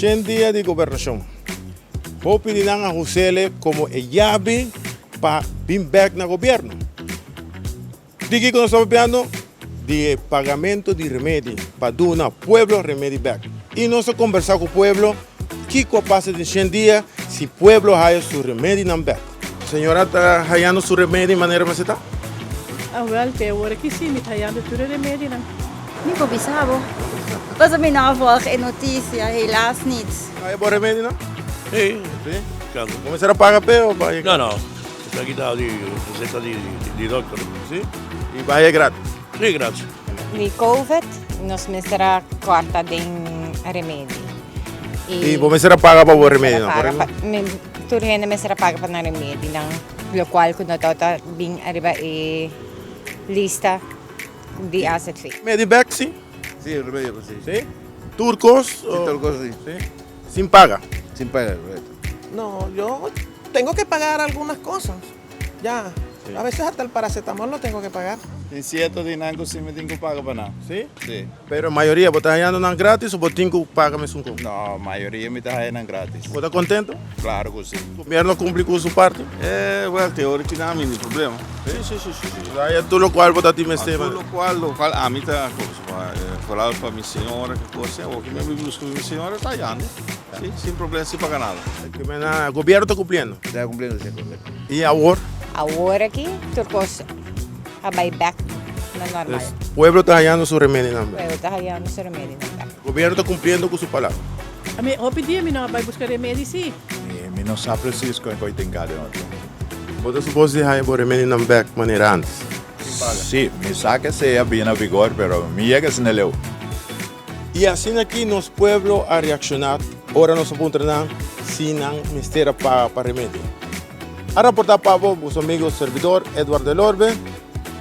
Shen dia di gobernashon. Hopi di nan a hus'ele komo e yabi pa bin bèk na gobièrnu. Di kiko nos ta papiando? Di e pagamento di remedi pa duna pueblo remedi bèk. I nos a kombersá ku pueblo kiko a pasa den shen dia si pueblo haya su remedinan bèk. Señora ta hayando su remedi manera mester ta? Awel, te awor aki sí, mi ta hayando tur e remedinan. Mi por bisa bo. Pasobra mi no a volg e noticia, helaas niet. Haya bo remedinan? Sí. Sí? Claro. Bo mester a paga p'e o pa? No, no. Esaki ta di receta di di doctor. Sí? Y bo haya gratis? Sí, gratis. Di covid nos mester a corta den remedi. Y bo mester a paga pa bo remedinan, correcto? Tur hende mester a paga pa nan remedinan, locual cu no tabata bin ariba e lista di AZV. Remedi bek, sí? Sí, remedi bek, sí. Sí? Tur cos? Sí, tur cos, sí. Sí? Sin paga? Sin paga, correcto. No, yo tengo que pagar algunas cosas, ya. A veces hasta el paracetamol lo tengo que pagar. Tin cierto di nan cu si mi tin cu paga pa nan. Si? Si. Pero mayoria bo ta hayando nan gratis o bo tin cu paga mesun con? No, mayoria mi ta haya nan gratis. Bo ta contento? Claro cu si. Gobierno a cumpli cu su parti? Eh, well, te ora ki nan mi ni problema. Si, si, si, si, si. Bo ta haya tur locual bo ta tin mester. Tur locual, locual ami ta vooral pa mi señora ki cos, awor ki mi a bin busca mi señora ta hayando. Si, sin problema, sin paga nada. Gobierno ta cumpliendo? Ta cumpliendo, si, correcto. Y awor? Awor aki tur cos a bay bek na normal. Dus pueblo ta hayando su remedinan bek? Pueblo ta hayando su remedinan bek. Gobierno ta cumpliendo cu su palabra? Ami hopi dia mi no a bay busca remedi si. Mi no sa precies con e tin cada otro. Bo ta supos di haya bo remedinan bek manera antes? Si, mi sa ke esei a bini na vigor, pero mi yega asina leu. I asina aki nos pueblo a reakshoná ora nos a puntra nan si nan mester a paga pa remedi. A raportá pa bo boso amigo servidor Edward Delorbe,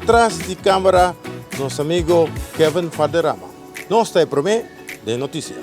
tras di kámara nos amigo Kevin Valderrama. Nos ta e promé den notisia.